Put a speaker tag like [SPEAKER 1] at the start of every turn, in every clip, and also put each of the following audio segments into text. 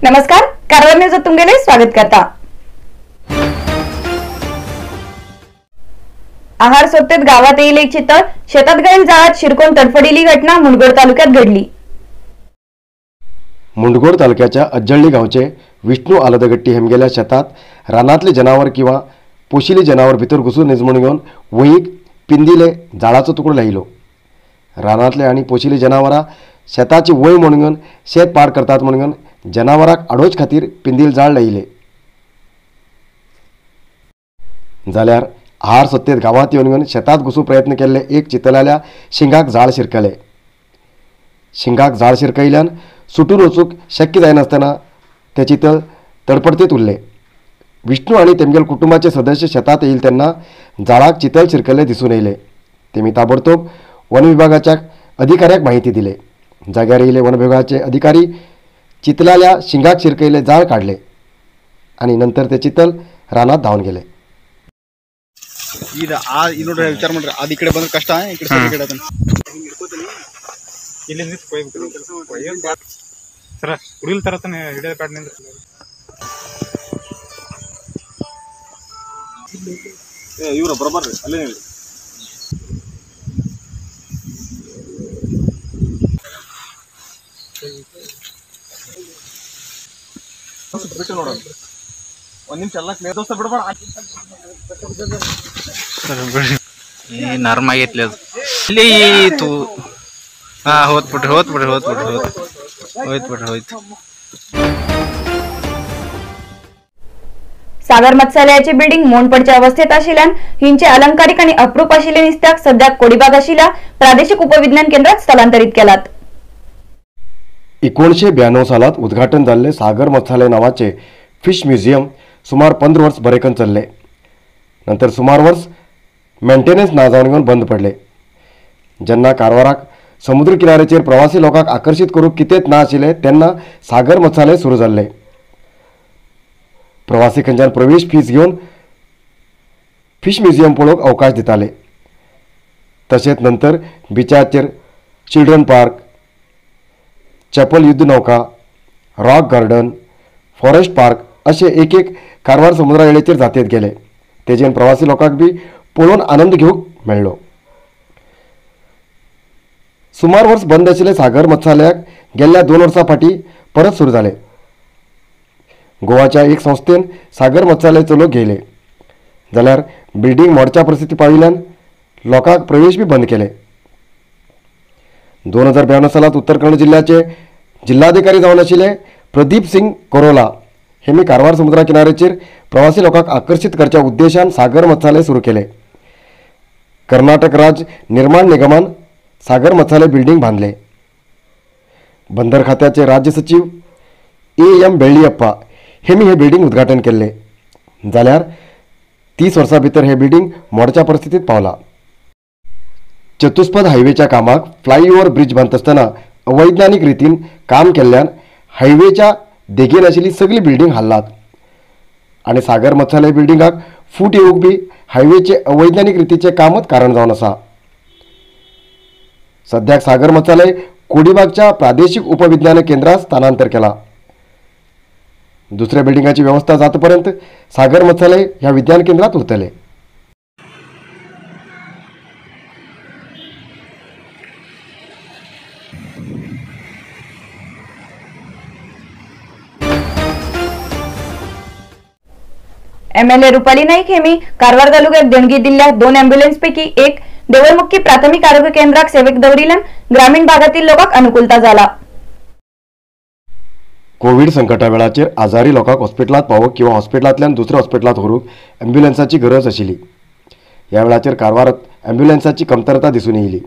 [SPEAKER 1] नमस्कार, कारवार न्यूज तुमगेले स्वागत करता। आहार सोबतीत गावात येईल एक चितळ, शेतात गळील जाळात शिरकोन तडफडीली घटना मुंडगोड तालुक्यात घडली।
[SPEAKER 2] मुंडगोड तालुक्याच्या अज्जळ्ळी गावचे विष्णू आलदगट्टी हेमगेल्या शेतात रानातले जनावर किंवा पोशिले जनावर भितर घुसून निजमून घेऊन वहीक पिंदिले जाळाचो तुकडो लायलो। रानातले आणि पोशिले जनावरां शेताची वय म्हणून घेवन शेत पाड करतात म्हणून घेवन जनावरांक आडोवचे खातीर पिंदील जाळ लायले। जाल्यार आहार सत्तेत गांवांत येवन घेवन शेतात घुसूंक प्रयत्न केल्ले एक चितलाल्या शिंगाक जाळ शिरकले। शिंगाक जाळ शिरकयल्यान सुटून वचूंक शक्य जायनासतना ते चितल तडपडतीत उरले। विष्णू आनी तेमगेल कुटुंबाचे सदस्य शेतात येईल तेन्ना जाळाक चितल शिरकल्ले दिसून येयले। तेमी ताबडतोब वन विभागाच्या अधिकाऱ्याक माहिती दिले। जाग्यार येयले वन विभागाचे अधिकारी चितलाल्या शिंगाक शिरकयले जाळ काडले आनी नंतर ते चितल रानात धांवन गेले।
[SPEAKER 3] ಇದು ಆ ಇಲ್ಲಿ ವಿಚಾರ ಮಾಡ್ರಿ, ಅದು ಈ ಕಡೆ ಬಂದ್ರೆ ಕಷ್ಟ, ಈ ಕಡೆ ಈ ಕಡೆ ಅದನ್ನ
[SPEAKER 4] ಇಲ್ಲಿ ನಿಂತು ಕೊಯ್ಬೇಕು ಸರ್, ಕುಡಿಲ್ ತರತಾನೆ ಹಿಡಿಯೋದು ಬ್ಯಾಡ ನಿಂದ್ರ.
[SPEAKER 3] ಇವ್ರ ಬರಬರ್ರಿ ಅಲ್ಲೇ ನಿಲ್ಲಿ. ಬಿಟ್ಟು ನೋಡೋಣ ಒಂದ್ ನಿಮಿಷ, ಎಲ್ಲ ಕ್ಲಿಯರ್ ದೋಸ್ತ ಬಿಡಬೇಡ.
[SPEAKER 5] ಏ ನರ್ಮ ಆಗೈತ್ಲೆ ಅದು ಇಲ್ಲಿ ತೂ. ಹಾ ಹೋತ್ ಬಿಡ್ರಿ, ಹೋತ್ ಬಿಡ್ರಿ, ಹೋತ್ ಬಿಡ್ರಿ, ಹೋತ್ ಹೋಯ್ತು ಬಿಡ್ರಿ, ಹೋಯ್ತು.
[SPEAKER 1] सागर मत्स्यालयाची बिल्डिंग मोड पडच्या अवस्थेत आशिल्ल्यान हिंचे अलंकारिक आणि अप्रूप आशिल्ले निस्त्याक सध्या कोडीबाग आशिल्ल्या प्रादेशिक उपविज्ञान केंद्रात स्थलांतरित केलात।
[SPEAKER 2] 1992 सालात उद्घाटन जाल्ले सागर मत्स्यालय नावाचे फिश म्युझियम सुमार 15 वर्स बरेकन चल्ले। नंतर सुमार वर्स मेंटेनन्स ना जावन घेवन बंद पडले। जेन्ना कारवाराक समुद्र किनाऱ्याचेर प्रवासी लोकांक आकर्शीत करूंक कितेंच ना आशिल्लें तेन्ना सागर मत्स्यालय सुरू जाल्लें। प्रवासी खंयच्यान प्रवेश फीस घेवन फिश म्युझियम पळोवंक अवकाश दिताले। तशेंच नंतर बिचाचेर चिल्ड्रन पार्क, चॅपल युद्ध नौका, रॉक गार्डन, फॉरेस्ट पार्क अशे एक एक कारवार समुद्रा वेळेचेर जातीत गेले। तेजेन प्रवासी लोकांक बी पळोवन आनंद घेवंक मेळ्ळो। सुमार वर्स बंद आशिल्ले सागर मत्स्यालयाक गेल्ल्या 2 वर्सां फाटीं परत सुरू जाले। गोवाच्या एक संस्थेन सागर मत्स्यालय चलोवंक घेयले, जाल्यार बिल्डींग मोडच्या परिस्थिती पाविल्ल्यान लोकांक प्रवेश बी बंद केले। 2092 सालात उत्तर कन्नड जिल्ल्याचे जिल्हाधिकारी जावन आशिल्ले प्रदीप सिंग कोरोला हेमी कारवार समुद्रा किनाऱ्याचेर प्रवासी लोकांक आकर्शीत करच्या उद्देशान सागर मत्स्यालय सुरू केले। कर्नाटक राज्य निर्माण निगमान सागर मत्स्यालय बिल्डींग बांधले। बंदर खात्याचे राज्य सचिव ए.एम. बेळ्ळियप्पा हेमी हे बिल्डींग उद्घाटन केल्ले। जाल्यार 30 वर्सां भितर हे बिल्डींग मोडच्या परिस्थितीत पावला। चतुष्पद हायवेच्या कामाक फ्लायओव्हर ब्रिज बांदतासतना अवैज्ञानिक रितीन काम केल्ल्यान हायवेच्या देगेन आशिल्ली सगळी बिल्डींग हाल्लात आनी सागर मत्स्यालय बिल्डिंगाक फूट येवंक बी हायवेचे अवैज्ञानिक रितीचें कामच कारण जावन आसा। सद्याक सागर मत्स्यालय कोडीबागच्या प्रादेशिक उपविज्ञान केंद्रात स्थानांतर केला। दुसऱ्या बिल्डिंगाची व्यवस्था जातपर्यंत सागर मत्स्यालय ह्या विज्ञान केंद्रात उरतले।
[SPEAKER 1] एमएलए रुपाली नाईक हेमी कारवार तालुक्यात देणगी दिल्ल्या 2 ॲम्ब्युलन्सपैकी एक देवळमुक्की प्राथमिक आरोग्य केंद्राक सेवेक दवरिल्यान ग्रामीण भागातील लोकांक अनुकूलता जाला।
[SPEAKER 2] कोविड संकटा वेळाचेर आजारी लोकांक हॉस्पिटलांत पावोवंक किंवा हॉस्पिटलांतल्यान दुसऱ्या हॉस्पिटलांत व्हरूंक ॲम्ब्युलन्साची गरज आशिल्ली। ह्या वेळाचेर कारवारात ॲम्ब्युलन्साची कमतरता दिसून येयली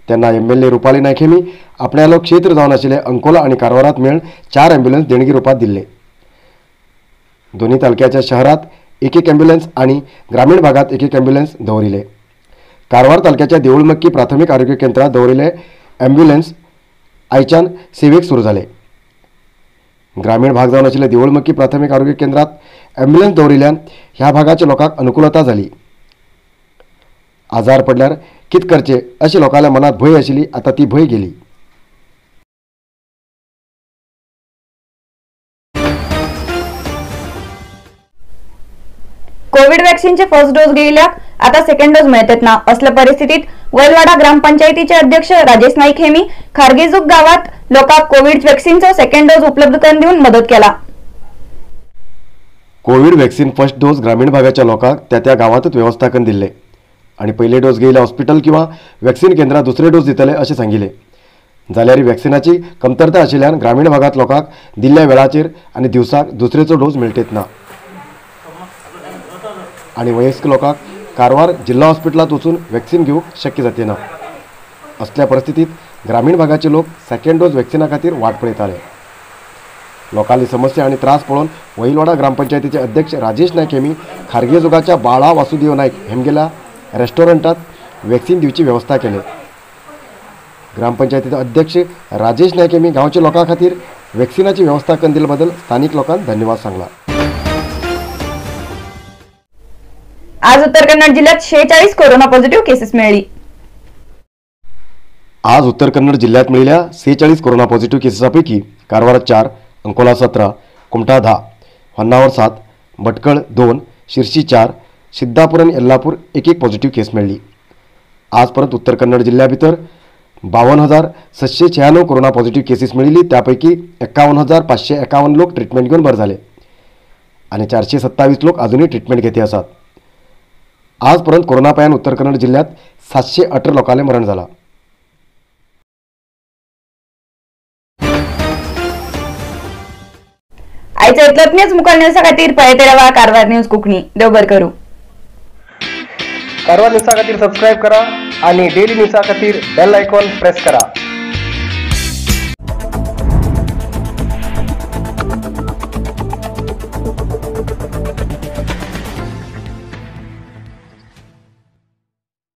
[SPEAKER 2] तेन्ना एमएलए रुपाली नाईक हेमी आपणालो क्षेत्र जावन आशिल्ले अंकोला आनी कारवारात मेळून 4 ॲम्ब्युलन्स देणगी रुपात दिल्ले। दोन्ही तालुक्याच्या शहरात एक एक ॲम्ब्युलन्स आणि ग्रामीण भागात एक एक ॲम्ब्युलन्स दवरिले। कारवार तालुक्याच्या देऊळमक्की प्राथमिक आरोग्य केंद्रात दवरिले ॲम्ब्युलन्स आयच्यान सेवेक सुरू जाले। ग्रामीण भाग जावन आशिल्ले देऊळमक्की प्राथमिक आरोग्य केंद्रात ॲम्ब्युलन्स दवरिल्यान ह्या भागाच्या लोकांक अनुकूलता जाली। आजार पडल्यार कित करचे अशी लोकांच्या मनात भंय आशिल्ली, आतां ती भंय गेली।
[SPEAKER 1] कोविड वॅक्सिनचे फर्स्ट डोस घेयल्याक आता सेकंड डोस मेळत ना. असल्या परिस्थितीत वैलवाडा ग्रामपंचायतीचे अध्यक्ष राजेश नाईक हेमी खारगेजूक गावात लोकांक कोविड वॅक्सिनचो सेकंड डोस उपलब्ध करून दिवन मदत केला.
[SPEAKER 2] कोविड वॅक्सिन फर्स्ट डोस ग्रामीण भागाच्या लोकांक त्या त्या गावातच व्यवस्था करून दिल्ले आणि पहिले डोस घेयल्या हॉस्पिटल किंवा वॅक्सिन केंद्रात दुसरे डोस दितले अशें सांगिल्लें. जाल्यार वॅक्सिनाची कमतरता आशिल्ल्यान ग्रामीण भागात लोकांक दिल्ल्या वेळाचेर आनी दिवसाक दुसरेचो डोस मेळटेत ना आनी वयस्क लोकांक कारवार जिल्हा हॉस्पिटलांत वचून वॅक्सिन घेवंक शक्य जाते ना. असल्या परिस्थितीत ग्रामीण भागाचे लोक सेकंड डोस वॅक्सिना खातीर वाट पळयताले. लोकांली समस्या आनी त्रास पळोवन वैलवाडा ग्रामपंचायतीचे अध्यक्ष राजेश नायक हेमी खारगेजोगाच्या बाळा वासुदेव नायक हेमगेल्या रेस्टॉरंटात वॅक्सिन दिवची व्यवस्था केली. ग्रामपंचायतीचे अध्यक्ष राजेश नायक हेमी गांवच्या लोकां खातीर वॅक्सिनाची व्यवस्था करून दिल्ले बद्दल स्थानिक लोकांक धन्यवाद सांगला.
[SPEAKER 1] आज उत्तर कन्नड जिल्ह्यात 46 कोरोना पॉझिटिव्ह केसेस मिळाली.
[SPEAKER 2] आज उत्तर कन्नड जिल्ह्यात मिळालेल्या 46 कोरोना पॉझिटिव्ह केसेसापैकी कारवार 4, अंकोला 17, कुमठा 10, होन्नावर 7, भटकळ 2, शिरशी 4, सिद्धापूर आणि यल्लापूर एक एक पॉझिटिव्ह केस मिळाली. आजपर्यंत उत्तर कन्नड जिल्ह्याभितर 52,796 कोरोना पॉझिटिव्ह केसेस मिळाली. त्यापैकी 51,551 लोक ट्रीटमेंट घेऊन बरे झाले आणि 427 लोक अजूनही ट्रीटमेंट घेते आसात. आजपर्यंत कोरोना पायान उत्तर कन्नड जिल्ह्यात 718 लोकांले मरण झाला.
[SPEAKER 1] आयचं इतलोच न्यूज मुखार न्यूजा खातीर पळयत रावा कारवार न्यूज कोंकणी. देव बरें करूं.
[SPEAKER 6] कारवार न्यूजा खातीर सबस्क्रायब करा आणि डेली न्यूजा खातीर बेल आयकॉन प्रेस करा.